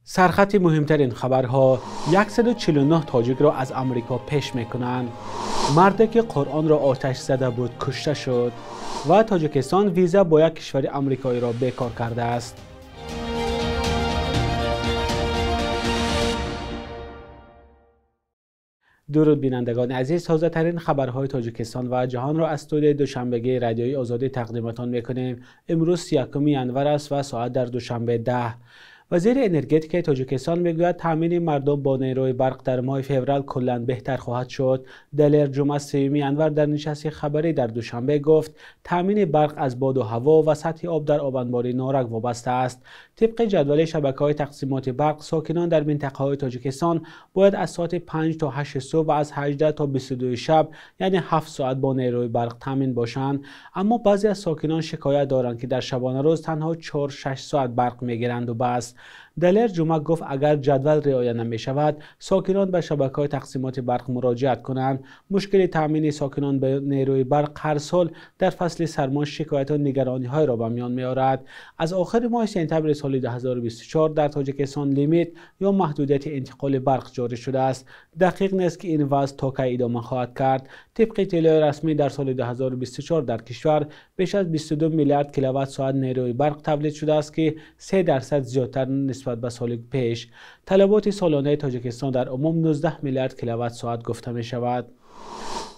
Сархати муҳимтарин хабарҳо: 149 тоҷикро аз Амрико пеш мекунанд. Марде ки Қуръонро оташ зада буд кушта шуд ва Тоҷикистон виза бо як кишвари амрикоиро бекор кардааст. Дуруд бинандагони азиз, тозатарин хабарҳои Тоҷикистон ва ҷаҳонро аз студияи душанбегии Радиои Озодӣ тақдиматон мекунем. Имрӯз 1 январ аст ва соат дар Душанбе 10. Вазири энергетикаи Тоҷикистон мегӯяд таъмини мардум бо нерӯи барқ дар моҳи феврал куллан беҳтар хоҳад шуд. Далер Ҷума 3 январ дар нишасти хабарӣ дар Душанбе гуфт таъмини барқ аз боду ҳаво ва сатҳи об дар обанбори Норак вобаста аст. Тибқи ҷадвали шабакаҳои тақсимоти барқ, сокинон дар минтақаҳои Тоҷикистон бояд аз соати 5 то 8 субҳ ва аз 18 то 22 шаб, яъне 7 соат бо нерӯи барқ таъмин бошанд. Аммо баъзе аз сокинон шикоят доранд, ки дар шабонарӯз танҳо 4-6 соат барқ мегиранд ва бас. Далер Ҷума гуфт агар ҷадвал риоя намешавад, сокинон ба шабакаҳои тақсимоти барқ муроҷиат кунанд. Мушкили таъмини сокинон ба нерӯи барқ ҳар сол дар фасли сармо шикояту нигарониҳоеро ба миён меорад. Аз охири моҳи сентябри соли 2024 дар Тоҷикистон лимит ё маҳдудияти интиқоли барқ ҷорӣ шудааст. Дақиқ нест, ки ин вазъ то кай идома хоҳад кард. Тибқи иттилои расмӣ дар соли 2024 дар кишвар беш аз 22 миллиард киловатт соат нерӯи барқ тавлид шудааст, ки 3% зиёдтар нисбат ба соли пеш. Талаботи солонаи Тоҷикистон дар умум 19 миллиард киловатт соат гуфта мешавад.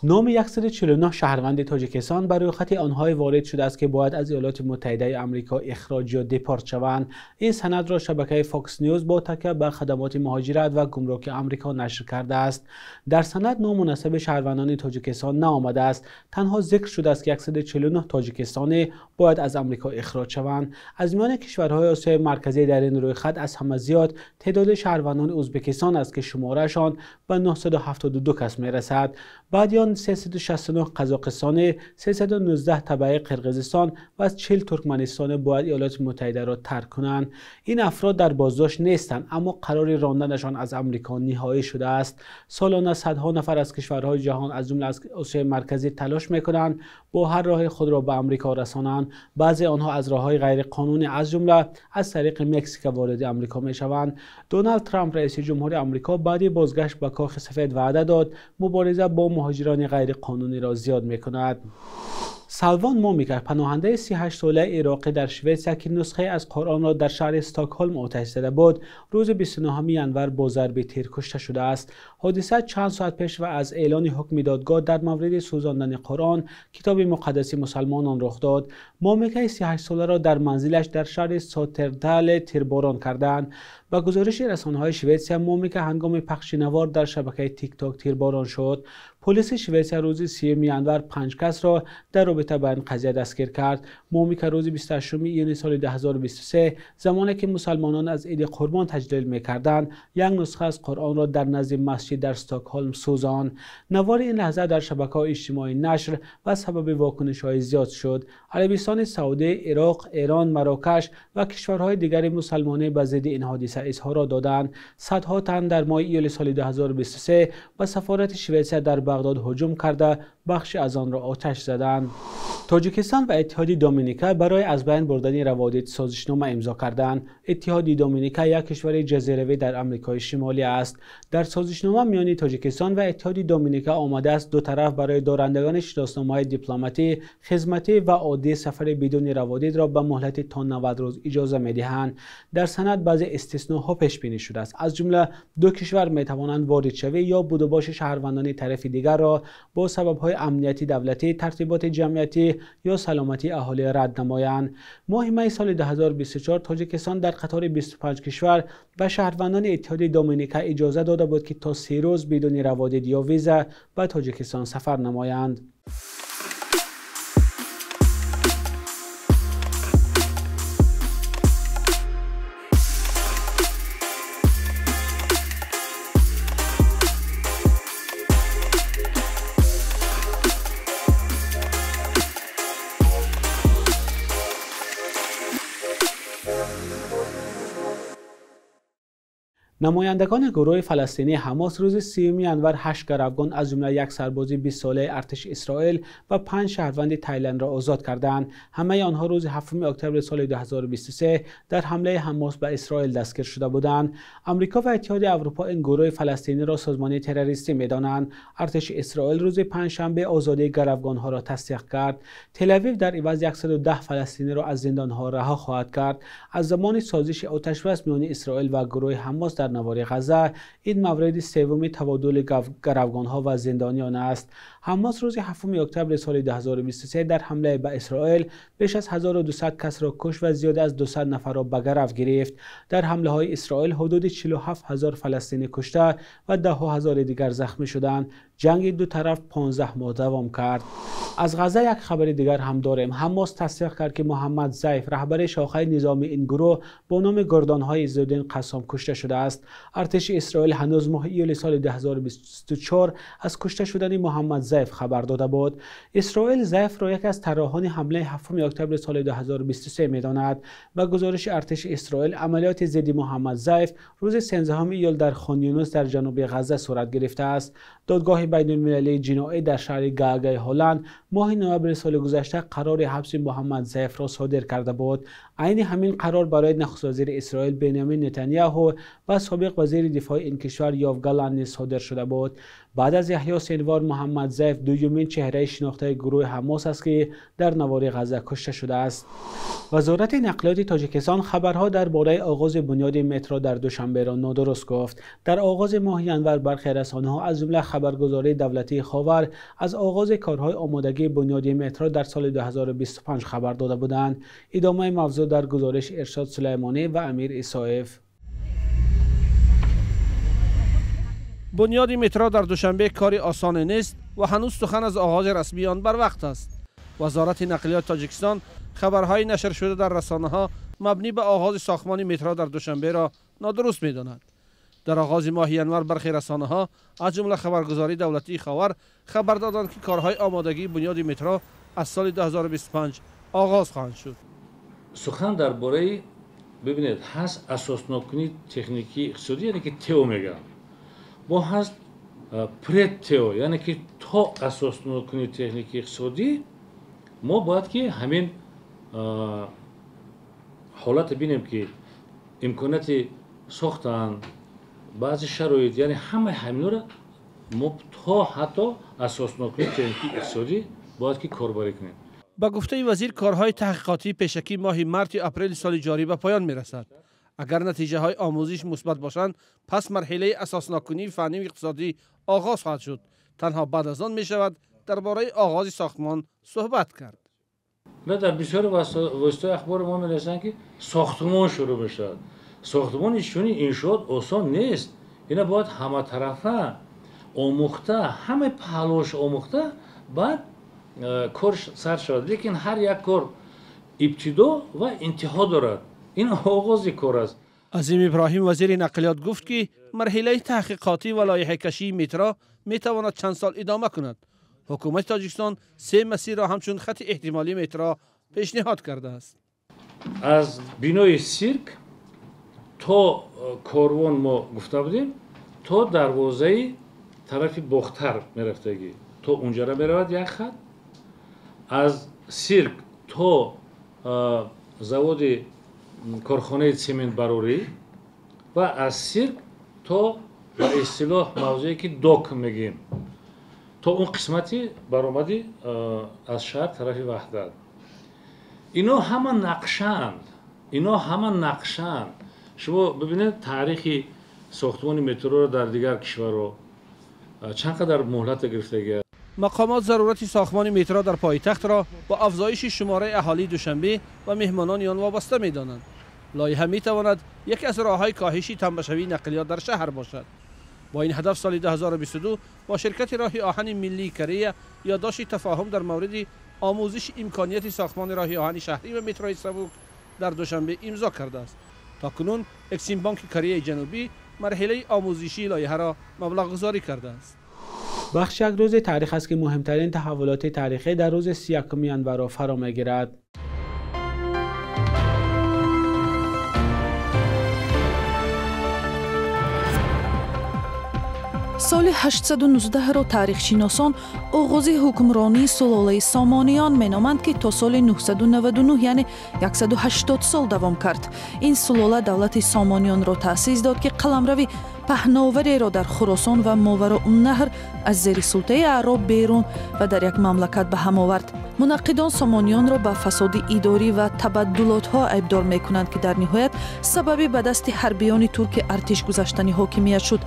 Номи 149 шаҳрванди Тоҷикистон ба рӯйхати онҳое ворид шудааст, ки бояд аз Иёлоти Муттаҳидаи Амрико ихроҷ ё депорт шаванд. Ин санадро шабакаи Fox News бо такя ба хадамоти муҳоҷират ва гумруки Амрико нашр кардааст. Дар санад ному насаби шаҳрвандони Тоҷикистон наомадааст. Танҳо зикр шудааст, ки 149 тоҷикистонӣ бояд аз Амрико ихроҷ шаванд. Аз миёни кишварҳои Осиёи Марказӣ дар ин рӯйхат аз ҳама зиёд теъдоди шаҳрвандони Ӯзбекистон аст, ки шумораашон ба 972 кас мерасад. Баъди он 369 қазоқистонӣ, 319 табаи Қирғизистон ва 40 туркманистонӣ бояд Иёлоти Муттаҳидаро тарк кунанд. Ин афрод дар боздошт нестанд, аммо қарори ронданашон аз Амрико ниҳоӣ шудааст. Солона садҳо нафар аз кишварҳои ҷаҳон, аз ҷумла аз Осиёи Марказӣ, талош мекунанд бо ҳар роҳи худро ба Амрико расонанд. Баъзе онҳо аз роҳҳои ғайриқонунӣ, аз ҷумла аз тариқи Мексика вориди Амрико мешаванд. Доналд Трамп, раиси ҷумҳури Амрико, баъди бозгашт ба Кохи Сафед ваъда дод мубориза бо муҳоҷирони ғайриқонуниро зиёд мекунад. Салвон Момика, паноҳандаи 38-солаи ироқӣ дар Шветсия, ки нусхае аз Қуръонро дар шаҳри Стокҳолм оташ зада буд, рӯзи 29 январ бо зарби тир кушта шудааст. Ҳодиса чанд соат пеш ва аз эълони ҳукми додгоҳ дар мавриди сӯзондани Қуръон, китоби муқаддаси мусалмонон, рух дод. Момикаи 38-соларо дар манзилаш дар шаҳри Сотердале тирборон карданд. Ба гузориши расонаҳои Шветсия, Момика ҳангоми пахши навор дар шабакаи Тикток тирборон шуд. Полиси Шветсия рӯзи 3 январ 5 касро дар робита ба ин қазия дастгир кард. Момика рӯзи 28 июни соли 2023, замоне ки мусалмонон аз Иди Қурбон таҷлил мекарданд, як нусха аз Қуръонро дар назди масҷид дар Стокҳолм сӯзонд. Навори ин лаҳза дар шабакаҳои иҷтимоӣ нашр ва сабаби вокунишҳои зиёд шуд. Арабистони Саудӣ, Ироқ, Эрон, Марокаш ва кишварҳои дигари мусалмонӣ ба зидди ин ҳодиса изҳорот доданд. Садҳо тан дар моҳи июли соли 2023 ба сафорати Шветсия дар Бағдод ҳуҷум карда, бахши аз онро оташ заданд. Тоҷикистон ва Иттиҳоди Доминика барои аз байн бурдани раводид созишнома имзо карданд. Иттиҳоди Доминика як кишвари ҷазиравӣ дар Амрикои Шимолӣ аст. Дар созишнома миёни Тоҷикистон ва Иттиҳоди Доминика омадааст ду тараф барои дорандагони шиносномаҳои дипломатӣ, хизматӣ ва оддӣ сафари бидуни раводидро ба муҳлати то 90 рӯз иҷоза медиҳанд. Дар санад баъзе истисноҳо пешбинӣ шудааст. Аз ҷумла ду кишвар метавонанд воридшавӣ ё будубоши шаҳрвандони тарафи дигарро бо сабабҳои амнияти давлатӣ, тартиботи ҷамъиятӣ ё саломатии аҳолӣ рад намоянд. Моҳи майи соли 2024 Тоҷикистон дар қатори 25 кишвар ба шаҳрвандони Иттиҳоди Доминика иҷоза дода буд, ки то 30 рӯз бидуни раводид ё виза ба Тоҷикистон сафар намоянд. Намояндагони гурӯҳи фаластинии Ҳамос рӯзи 30 январ 8 гаравгон аз ҷумла як сарбози 20 солаи артиши Исроил ва 5 шаҳрванди Тайландро озод карданд. Ҳамаи онҳо рӯзи 7 октябри соли 2023 дар ҳамлаи Ҳамос ба Исроил дастгир шуда буданд. Амрико ва Иттиҳоди Аврупо ин гурӯҳи фаластиниро созмони террористӣ медонанд. Артиши Исроил рӯзи панҷшанбе озодии гаравгонҳоро тасдиқ кард. Тел-Авив дар иваз 110 фаластиниро аз зиндонҳо раҳо хоҳад кард. Аз замони созиши оташбас миёни Исроил ва гурӯҳи Ҳамос дар навори Ғазза ин мавриди севуми табодули гаравгонҳо ва зиндониён аст. Ҳамос рӯзи 7 октябри соли 2023 дар ҳамлаи ба Исроил беш аз 1200 касро кушт ва зиёда аз 200 нафарро ба гарав гирифт. Дар ҳамлаҳои Исроил ҳудуди 47 ҳазор фаластинӣ кушта ва даҳҳо ҳазори дигар захмӣ шуданд. Ҷанги ду тараф 15 моҳ давом кард. Аз Ғазза як хабари дигар ҳам дорем. Ҳамос тасдиқ кард, ки Муҳаммад Зайф, раҳбари шохаи низоми ин гурӯҳ бо номи гурдонҳои Иззуддин Қассом кушта шудааст. Артиши Исроил ҳанӯз моҳи июли соли 2024 аз кушта шудани Муҳаммад Зайф хабар дода буд. Исроил Зайфро яке аз тарроҳони ҳамлаи 7 октябри соли 2023 медонад. Ба гузориши артиши Исроил, амалиёти зидди Муҳаммад Зайф рӯзи 13 июл дар Хон Юнус дар ҷануби Ғазза сурат гирифтааст. Додгоҳи байналмилалии ҷиноӣ дар шаҳри Гаагаи Ҳолланд моҳи ноябри соли гузашта қарори ҳабси Муҳаммад Зайфро содир карда буд. Айни ҳамин қарор барои нахуствазири Исроил Бенямин Нетаняҳу ва собиқ вазири дифои ин кишвар Йоав Галант низ содир шуда буд. Баъд аз Яҳё Синвар, Муҳаммад Зайф дуюмин чеҳраи шинохтаи гурӯҳи Ҳамос аст, ки дар навори Ғазза кушта шудааст. Вазорати нақлиёти Тоҷикистон хабарҳо дар бораи оғози бунёди метро дар Душанберо нодуруст гуфт. Дар оғози моҳи январ бархе расонаҳо аз ҷумла хабаргузории давлатии Ховар аз оғози корҳои омодагии бунёди метро дар соли 2025 хабар дода буданд. Идомаи мавзӯъ дар гузориши Иршод Сулаймонӣ ва Амир Исоев. Бунёди метро дар Душанбе кори осоне нест ва ҳанӯз сухан аз оғози расмии он барвақт аст. Вазорати нақлиёти Тоҷикистон хабарҳои нашршуда дар расонаҳо мабнӣ ба оғози сохтмони метро дар Душанберо нодуруст медонад. Дар оғози моҳи январ бархе расонаҳо аз ҷумла хабаргузории давлатии Ховар хабар доданд, ки корҳои омодагии бунёди метро аз соли 2025 оғоз хоҳанд шуд. Сухан дар бораи, бибинед, ҳаст асоснокунии техникии иқтисодӣ, яъне ки ТЕО мегӯянд. Бо ҳаст пред-ТЕО, яъне ки то асоснокунии техникии иқтисодӣ мо бояд ки ҳамин ҳолате бинем, ки имконияти сохтан, баъзе шароит, яъне ҳамаи ҳаминро мо то ҳатто асоснокунии техникии иқтисодӣ бояд ки корбарӣ кунем. Ба гуфтаи вазир, корҳои таҳқиқотии пешакӣ моҳи марти апрели соли ҷорӣ ба поён мерасад. Агар натиҷаҳои омӯзиш мусбат бошанд, пас марҳилаи асоснокунии фаннию иқтисодӣ оғоз хоҳад шуд. Танҳо баъд аз он мешавад дар бораи оғози сохтмон суҳбат кард. На, дар бисёри воситаҳои ахбори мо менависанд, ки сохтмон шурӯъ мешавад. Сохтмони чунин иншоот осон нест. Ина бояд ҳаматарафа омӯхта, ҳамаи паҳлӯш омӯхта, баъд кор сар шавад. Лекин ҳар як кор ибтидо ва интиҳо дорад. Ин оғози кор аст. Азим Иброҳим, вазири нақлиёт, гуфт, ки марҳилаи таҳқиқотӣ ва лоиҳакашии метро метавонад чанд сол идома кунад. Ҳукумати Тоҷикистон се масирро ҳамчун хати эҳтимолии метро пешниҳод кардааст. Аз бинои сирк то корвон мо гуфта будем, то дарвозаи тарафи Бохтар мерафтагӣ, то унҷара меравад як хат. Аз сирк то заводи корхонаи цементбарорӣ ва аз сирк то ба истилоҳ мавзее ки док мегӯем, то он қисмати баромади аз шаҳр тарафи Ваҳдат. Ино ҳама нақшаанд, ино ҳама нақшаанд. Шумо бибинед таърихи сохтмони метроро дар дигар кишварҳо чанд қадар муҳлата гирифтагиаст. Мақомот зарурати сохтмони метро дар пойтахтро бо афзоиши шумораи аҳолии Душанбе ва меҳмонони он вобаста медонанд. Лоиҳа метавонад яке аз роҳҳои коҳиши тамбашавии нақлиёт дар шаҳр бошад. Бо ин ҳадаф соли 2022 бо ширкати роҳи оҳани миллии Корея ёддошти тафоҳум дар мавриди омӯзиши имконияти сохтмони роҳи оҳани шаҳрӣ ва метрои сабук дар Душанбе имзо кардааст. То кунун Эксимбонки Кореяи Ҷанубӣ марҳилаи омӯзишии лоиҳаро маблағгузорӣ кардааст. Бахш як рӯзи таърих аст, ки муҳимтарин таҳаввулоти таърихӣ дар рӯзи 31 январро фаро мегирад. Соли 819-ро таърихшиносон оғози ҳукмронии сулолаи Сомониён меноманд, ки то соли 999, яъне 180 сол давом кард. Ин сулола давлати Сомониёнро таъсис дод, ки қаламрави паҳновареро дар Хуросон ва Мовароуннаҳр аз зери султаи аъроб берун ва дар як мамлакат ба ҳам овард. Мунаққидон Сомониёнро ба фасоди идорӣ ва табаддулотҳо айбдор мекунанд, ки дар ниҳоят сабаби ба дасти ҳарбиёни турки артиш гузаштани ҳокимият шуд.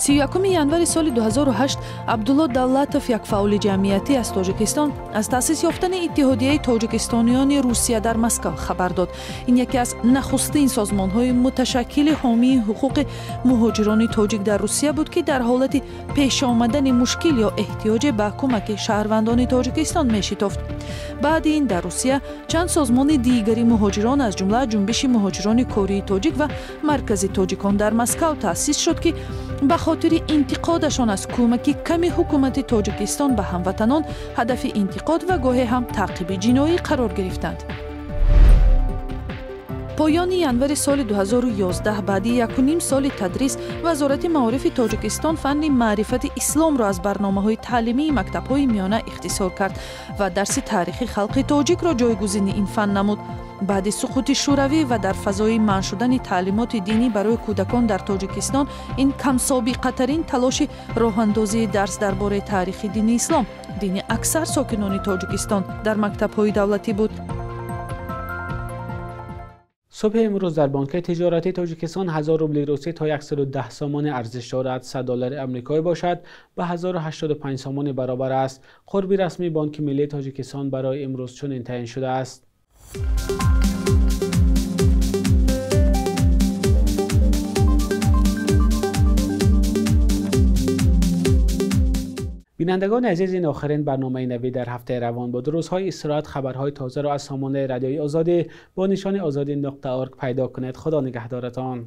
31 январи соли 2008 Абдулло Давлатов, як фаъоли ҷамъиятӣ аз Тоҷикистон, аз таъсис ёфтани Иттиҳодияи тоҷикистониёни Русия дар Москав хабар дод. Ин яке аз нахустин созмонҳои муташаккили ҳомии ҳуқуқи муҳоҷирони тоҷик дар Русия буд, ки дар ҳолати пешомадани мушкил ё эҳтиёҷе ба кӯмаки шаҳрвандони Тоҷикистон мешитофт. Баъди ин дар Русия чанд созмони дигари муҳоҷирон, аз ҷумла Ҷунбиши муҳоҷирони кории тоҷик ва Маркази тоҷикон дар Москав таъсис шуд, ки ба хотири интиқодашон аз кӯмаки ками ҳукумати Тоҷикистон ба ҳамватанон ҳадафи интиқод ва гоҳе ҳам таъқиби ҷиноӣ қарор гирифтанд. Поёни январи соли 2011, баъди 1,5 соли тадрис, Вазорати маорифи Тоҷикистон фанни маърифати исломро аз барномаҳои таълимии мактабҳои миёна ихтисор кард ва дарси таърихи халқи тоҷикро ҷойгузини ин фан намуд. Баъди суқути Шӯравӣ ва дар фазои манъ шудани таълимоти динӣ барои кӯдакон дар Тоҷикистон, ин камсобиқатарин талоши роҳандозии дарс дар бораи таърихи дини ислом, дини аксар сокинони Тоҷикистон, дар мактабҳои давлатӣ буд. Субҳи имрӯз дар Бонки тиҷоратии Тоҷикистон 1000 рубли русӣ то 110 сомонӣ арзиш дорад. 100 доллари амрикоӣ бошад ба 1085 сомонӣ баробар аст. Қурби расмии Бонки миллии Тоҷикистон барои имрӯз чунин таъин шудааст. Бинандагони азиз, ин охирин барномаи навӣ дар ҳафтаи равон буд. Рӯзҳои истироҳат хабарҳои тозаро аз сомонаи радиои Озодӣ бо нишони ozodi.org пайдо кунед. Худо нигаҳдоратон.